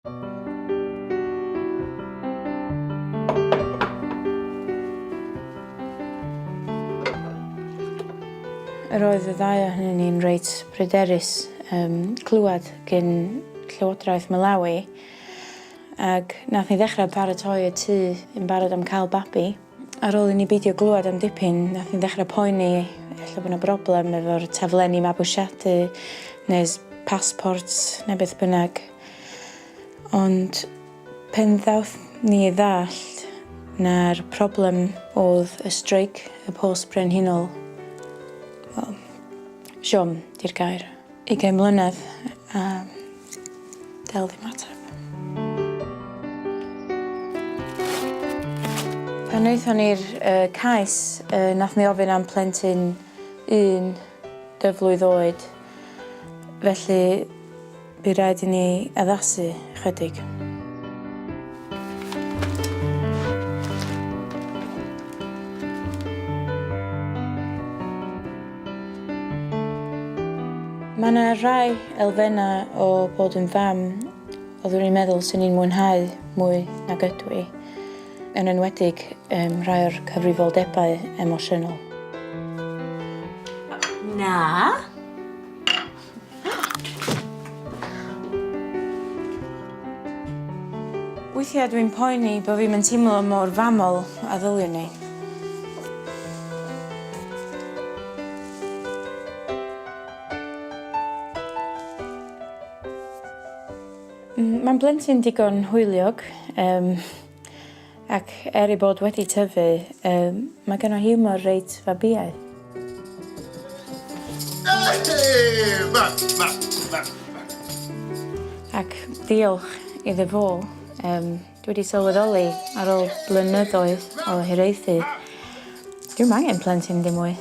Yr oedd y ddau ohonyn ni'n reit bryderus yym clywed gin Llywodraeth Malawi ac nath ni ddechrau paratoi y tŷ yn barod am cael babi. Ar ôl i ni beidio glywed am dipyn nath ni ddechrau poeni ella bod 'na broblem efo'r taflenni mabwysiadu neu passports neu beth bynnag. Ond pen ddaeth ni i ddallt na'r problem oedd y streic, y Post Brenhinol, wel, siom 'di'r gair. Ugain mlynedd a dal ddim ateb. Pan wnaethon ni'r uh, cais, uh, nath ni ofyn am plentyn un dyflwydd oed, felly Bu raid i ni addasu chydig. Mae yna rai elfennau o bod yn fam oeddwn i'n meddwl 'swn i'n mwynhau mwy nag ydw i, yn enwedig yym rhai o'r cyfrifoldebau emosiynol. Na. Weithiau dwi'n poeni bo' fi'm yn teimlo mor famol a ddyliwn i. Mae'n blentyn digon hwyliog yym Ac er ei bod wedi tyfu, yym, mae gynno hiwmor reit fabïaidd. Ac diolch iddo fo, yym, dwi wedi sylweddoli ar ôl blynyddoedd o hiraethu, dwi'm angen plentyn dim mwy.